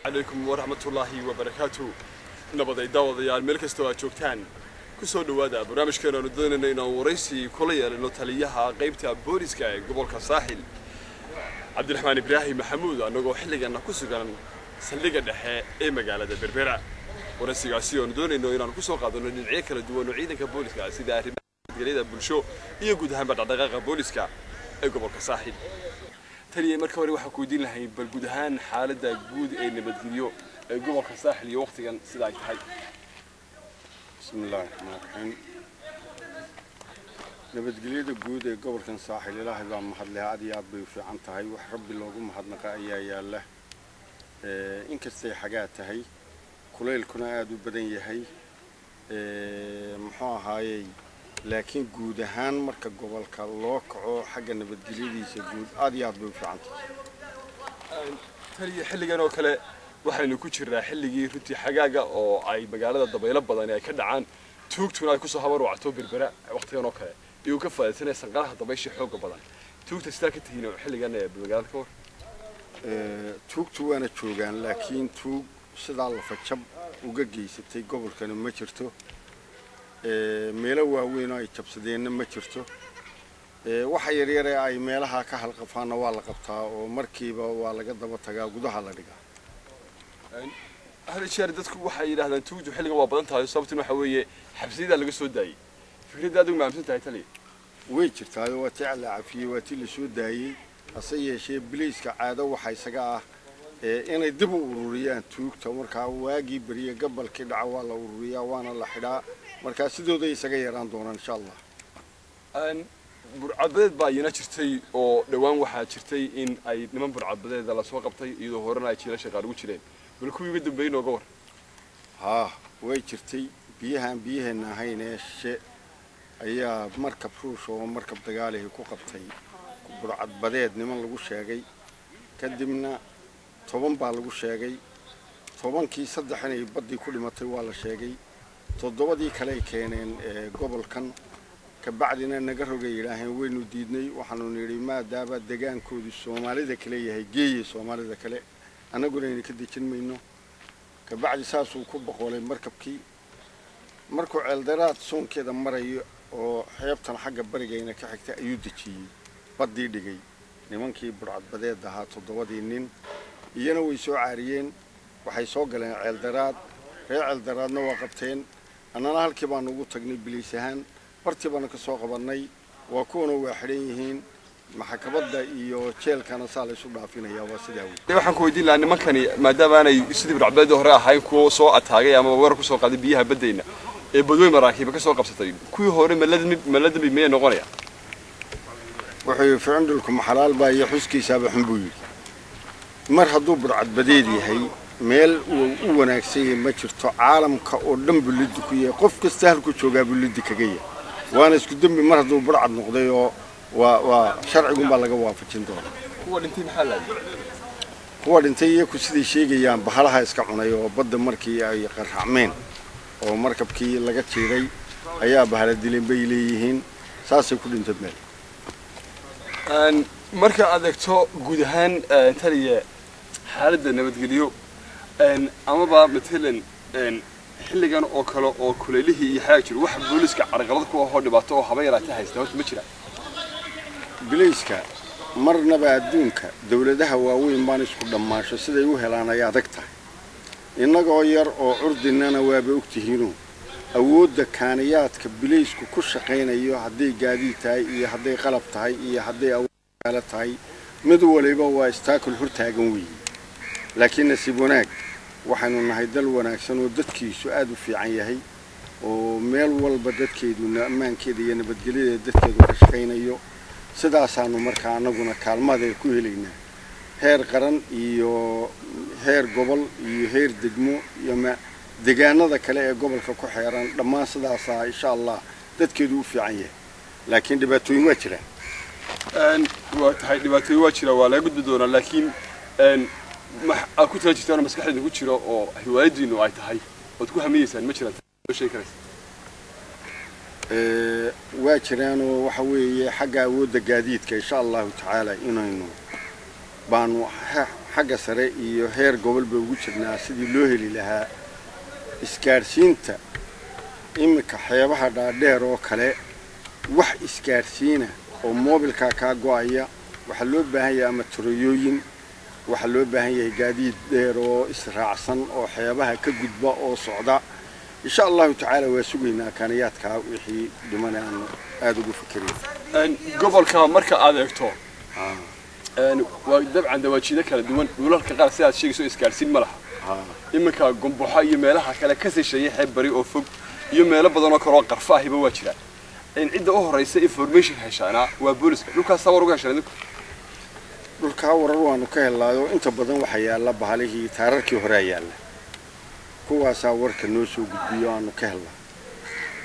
Calaykum waraxmatullaahi wabarakaatu. Nabaday daawadayaal, meel kastoo aad joogtaan, ku soo dhowaada barnaamijkeena aanu doonayno inaan waraysi kula yeelano taliyaha qaybta booliska ee gobolka Saaxil, Cabdiraxmaan Ibraahim Maxamuud, annagoo xilligana ku sugan saldhigga dhexe ee magaalada Berbera. Waraysigaasi oonu doonayno inaanu kusoo qaadano dhinacyo kala duwan oo ciidanka booliska, sida arrimaha nabadgelyada bulsho iyo guud ahaanba dhaqdhaqaaqa booliska ee gobolka Saaxil. Taliya, marka hore waxaan ku weydiin lahay bal guud ahaan xaaladda guud ee nabadgelyo ee gobolka Saaxil iyo waqtigan sida ay tahay. Bismi Illaahi Raxmaan Raxiim. Nabadgelyada guud ee gobolkan Saaxil, Ilaahay baa mahadleh, aad iyo aad bay u fiican tahay. Wax Rabbi loogu mahadnaqa ayaa yaalla. Inkastay xagaa tahay, kulaylkuna aada u badan yahay, muxuu ahaayey, laakiin guud ahaan marka gobolka loo kaco xagga nabadgelyadiisa guud, aad iyo aad bay u fiican tahay. Taliya, xilligan oo kale waxaynu ku jirnaa xilligii runtii xagaaga oo ay magaalada dabaylo badani ay ka dhacaan, tuugtuna ay kusoo habarwacto Berbera waqtigan oo kale, iyuu ka faa'iidaysanaya sanqaraha dabaysha xooga badan. Tuugta sidaa ka tihiin oo xilligan ee magaalada ka war? Tuugtu waana joogaan, laakiin tuug sidaa lafajab uga geysatay gobolkani ma jirto. Meelo waaweyn oo ay jabsadeenna ma jirto. Waxa yaryare ay meelaha ka halqafaanna waa la qabtaa oo markiiba waa laga daba tagaa, gudaha la dhigaa. Hal jeer dadku waxay yidhaahdaan tuugtu xilligan waa badan tahay, sababtuna waxa weeye xabsiyadaa laga soo daayey. Fikradda adigu ma aaminsan tahay, taliya? Way jirtaayo, waa tii la cafiyey, waa tii lasoo daayey. Hase yeeshee biliiska caado waxa isaga ah inay dib u ururiyaan tuugta. Markaa waagii beriye gabalkii dhaca waa la ururiyaa, waana la xidhaa. Markaa sidooday isaga yaraan doonaan, insha Allah. Burcadbadeed baa iyana jirtay oo dhowaan waxaa jirtay in ay niman burcadbadeeda lasoo qabtay, iyadoo horena ay jiilasha qaar ugu jireen. Bal kuwii uga dambeeyey nooga war. Haa, way jirtay. Biyahaan biyaheenna ahayn ee shishe ayaa markab Ruush oo markab dagaalihii ku qabtay burcadbadeed niman lagu sheegay. Kadibna 10 baa lagu sheegay. 10-kii 3 inay baddii ku dhimatay waa la sheegay. 7-dii kale ay keeneen gobolkan. Kabacdina naga rogay yidhaaheen, waynu diidnay. Waxaanu nidhi maadaaba degaankoodu Soomaalida kale yahay, geeye Soomaalida kale, annaguna ayna ka dejin mayno. Kabacdi saasuu ku boqolay markabkii. Markuu Ceeldaraad soonkeeda marayo oo xeebtan xagga barigayna ka xigta ayuu dejiyey, baddii dhigay nimankii burcadbadeed ahaa, 7-dii nin. Iyana way soo caariyeen, waxay soo galeen Ceeldaraad. Reer Ceeldaraadna waa qabteen. Annana halkii baanu ugu tagnay biliis ahaan, bartii baanu ka soo qabannay. Waa kuwana, waa xidhan yihiin. Maxkamadda iyo jeelkana saa laysu dhaafinayaa, waa sidaa wey. Waxaan ku weydiin lahaa nimankani, maadaama aanay sidii burcadbadeedii hore ahayn kuwo soo ataagay ama weerar kusoo qaaday biyaha baddayna ee badweyn maraakiiba ka soo qabsatay, kuwii hore mala dambi miyay noqonaya? Wuxuu yidhi ficindhulku maxalaal baa iyo xuskiisaaba xun, buu yidhi. Mar hadduu burcadbadeed yahay, meel uu u wanaagsan yahay ma jirto. Caalamka oo dhan buu liddi ku yahay. Qof kasta halkuu joogaa buu liddi kaga yahay, waana isku dembi mar hadduu burcad noqday oo waa sharcigunbaa laga waafajin doonaa. Kuwa dhintay maxaa laayay? Kuwa dhintay iyaku siday sheegayaan bahalaha iska cunay oo badda markii ay qarracmeen oo markabkii laga jiiray ayaa bahala dileen bay leeyihiin, saasay ku dhintay meel. Marka aad eegto guud ahaan, taliya, xaaladda nabadgelyo amaba matalan xilligan oo kale oo kuleylihii iyo xagaa jiro, wax booliska carqalad ku ahoo dhibaato oo haba yaraatee haysta horta ma jiraan? Bilayska marnaba adduunka dawladaha waaweyn baan isku dhammaansho siday u helaan ay adag tahay. Innagoo yar oo curdinana waaba ogtihiino awoodda kaaniyaadka bilaysku ku shaqaynayo, hadday gaadiid tahay iyo hadday qalab tahay iyo hadday awoodkaale tahay, mid waliba waa istaakul hortaagan weeye. Laakiin nasiib wanaag waxaynu nahay dal wanaagsan oo dadkiisu aada u fiican yahay oo meel walba dadkeedu ammaankeeda iyo nabadgelyadeeda dadkeedu ka shaqaynayo. Sidaasaanu markaa annaguna kaalmada ku helaynaa heer qaran iyo heer gobol iyo heer degmo iyo degaanada kale ee gobolka ku xeeran dhammaan. Sidaasaa insha Allah dadkeedu u fiican yahay, laakiin dhibaatooyin waa jiraan. Waa tahay, dhibaatooyin waa jira, waa laga gudbi doonaa, laakiin aad ku tala jirtaan oo maskaxdeeda ku jiro oo hiwaayadiinu ay tahay ood ku hamiyeysaan ma jiraan, soo sheegi karaysa? Waa jiraanoo waxa weeye xagga awoodda gaadiidka insha allahu tacaala inaynu baanu xagga sare iyo heer gobolba ugu jirnaa sidii loo heli lahaa isgaadhsiinta. Iminka xeebaha dhaadheer oo kale wax isgaadhsiina oo moobilkaa kaa go-aya, waxaa loo baahan yahay ama turayooyin, waxaa loo baahan yahay gaadiid dheer oo israacsan oo xeebaha ka gudba oo socda. Insha allahu tacaala waa sugaynaa kaanayaadkaa wixii dhiman aanu aada ugu fikerayn. Gobolka marka aad eegto waa dabcan dawaajiido kala duwan, dhulalka qaar sidaad sheegayso isgaadhsiin ma laha. Iminka Gomboxo iyo meelaha kale ka sisheeyay xeeb bari oo fog iyo meelo badan oo kale oo qarfo ahiba waa jiraan. Cidda u horeysa information heshaana waa booliska. Dhulkaas war uga heshaan idinku? Dhulkaa warar waanu ka helaayo. Inta badan waxaa yaalla bahalihii taararkii horea yaalla, kuwaasaa warka noo soo gudbiyo aanu ka helnaa.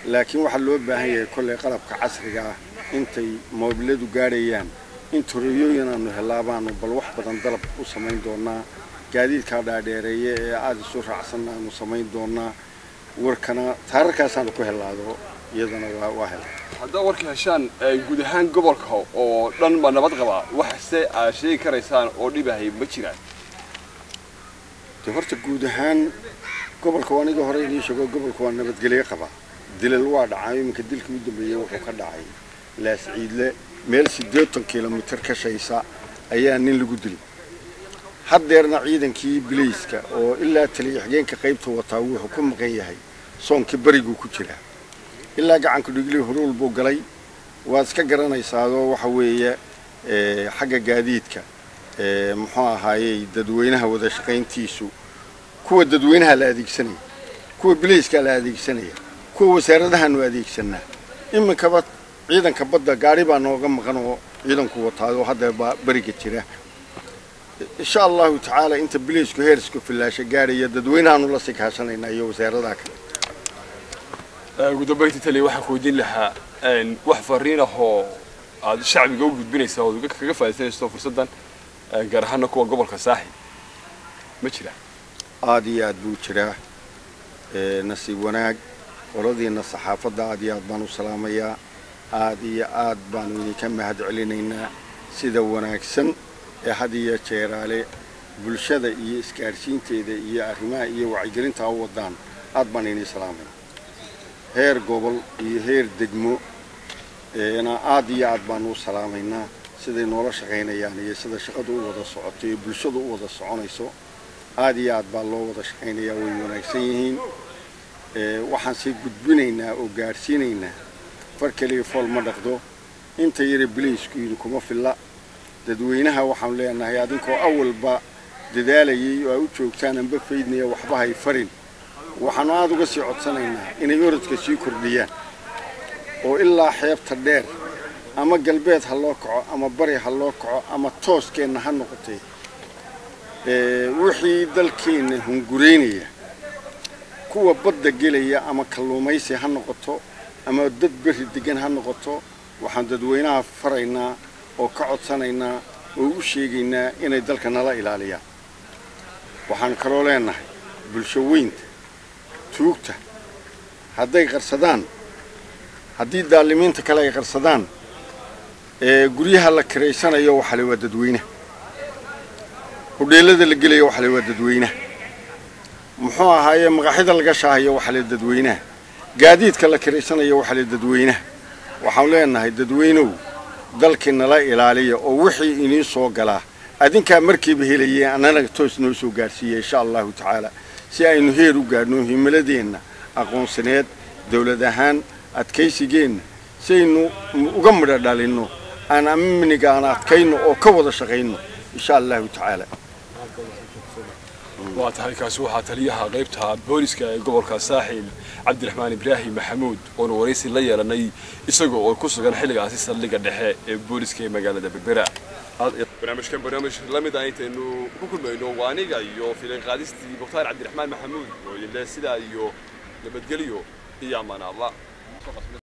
Laakiin waxaa loo baahan yahay kollay qalabka casriga ah intay moobiladu gaadhayaan in turayooyin aanu helaa baanu bal wax badan dalab u samayn doonaa. Gaadiidkaa dhaadheereeye ee aada isu raacsanna aanu samayn doonaa. Warkana taararkaasaanu ku helaado, iyadana waa helaa. Haddaa warka heshaan, guud ahaan gobolka oo dhan ma nabad qabaa? Wax se aad sheegi karaysaan oo dhibahay ma jiraan? De horta guud ahaan gobolka waa aniga hore idiin sheego, gobolka waa nabadgelyo qabaa. Dilal waa dhacay. Iminka dilkii u dambeeyey wuxuu ka dhacay Laasciidle, meel 80 kilomitir ka shaysa ayaa nin lagu dilay. Haddeerna ciidankii bilayska oo ilaa taliya xigeenka qaybta wataa wuxuu ku maqan yahay soonkii bariguu ku jiraa, ilaa gacanka dhigli huruul buu galay. Waad iska garanaysaadoo waxa weeye xagga gaadiidka muxuu ahaayey dadweynaha wada shaqayntiisu, kuwa dadweynaha la adeegsanaya, kuwa bilayskaa la adeegsanaya, kuwa wasaaradahaanu adeegsanaa. Iminkaba ciidanka badda gaari baa nooga maqan oo ciidanku wataayoo hadda baa beriga jira. Insha allahu tacaala inta bilaysku heersku filaasha gaadhaya dadweynahaanu la sii kaashanaynaa iyo wasaaradaha kale. Ugu dambeyntii taliya, waxaan ku weydiin lahaa wax fariin ah oo aad shacbiga u gudbinaysa ood kaga faaidaysanayso fursaddan, gaar ahaana kuwa gobolka Saaxil, ma jira? Aada iyo aad buu jiraa. Nasiib wanaag qoladiina saxaafadda aad iyo aad baan u salaamayaa, aad iyo aad baanu idinka mahad celinaynaa sida wanaagsan ee had iyo jeeraale bulshada iyo isgaadhsiinteeda iyo arrimaha iyo wacyigelinta u wadaan. Aad baan idin salaamaya. Heer gobol iyo heer degmo na aad iyo aad baanu u salaamaynaa siday noola shaqaynayaan iyo sida shaqadu u wada socoto iyo bulshadu u wada soconayso. Aad iyo aad baa loo wada shaqaynayaa, way wanaagsan yihiin. Waxaan sii gudbinaynaa oo gaadhsiinaynaa, far keliya fool ma dhaqdo, inta yara bilaysku yidhi kuma filla. Dadweynaha waxaanu leenahay, adinkoo awalba dadaalayay oo aa u joogtaan anba faydnaya waxba hay farin, waxaanu aada uga sii codsanaynaa inay orodka sii kordhiyaan oo ilaa xeebta dheer ama galbeed ha loo kaco ama bari ha loo kaco ama tooskeenna ha noqotay, wixii dalkeenna hungureynaya, kuwa badda gelaya ama kalluumaysi ha noqoto ama dad berri degan ha noqoto, waxaan dadweynaha faraynaa oo ka codsanaynaa oo u sheegaynaa inay dalka nala ilaaliyaan. Waxaan kaloo leenahay bulsho weynta, tuugta hadday qarsadaan, haddii daalimiinta kale ay qarsadaan, guryaha la kiraysanayo waxale waa dadweynaha, hodheelada la gelayo waxale waa dadweynaha, muxuu ahaaye maqaaxida laga shaahayo waxale dadweynaha, gaadiidka la kiraysanayo waxale dadweynaha. Waxaan leenahay dadweynow, dalkii nala ilaaliya oo wixii iniin soo galaa adinkaa markiiba helayay annana toos noo soo gaadhsiiya insha allahu tacaala, si aynu heer u gaadhno himiladeenna aqoonsaneed dawlad ahaan, adkaysigeenna si aynu uga midho dhalinno, aan amniga aan adkayno oo ka wada shaqayno insha allahu tacaala. Waa tahay, kaasi waxaa taliyaha qaybta booliska ee gobolka Saaxil, Cabdiraxmaan Ibraahim Maxamuud, oonu waraysi la yeelanay isagoo oo ku sugan xilligaasi saldhigga dhexe ee booliska ee magaalada Berbera. Barnaamijkan barnaamij la mid ah intaynu ku kulmayno, waa aniga iyo filan qaadistii Mukhtaar Cabdiraxmaan Maxamuud oo idin leh sidaa iyo nabadgelyo iyo amaan Allah.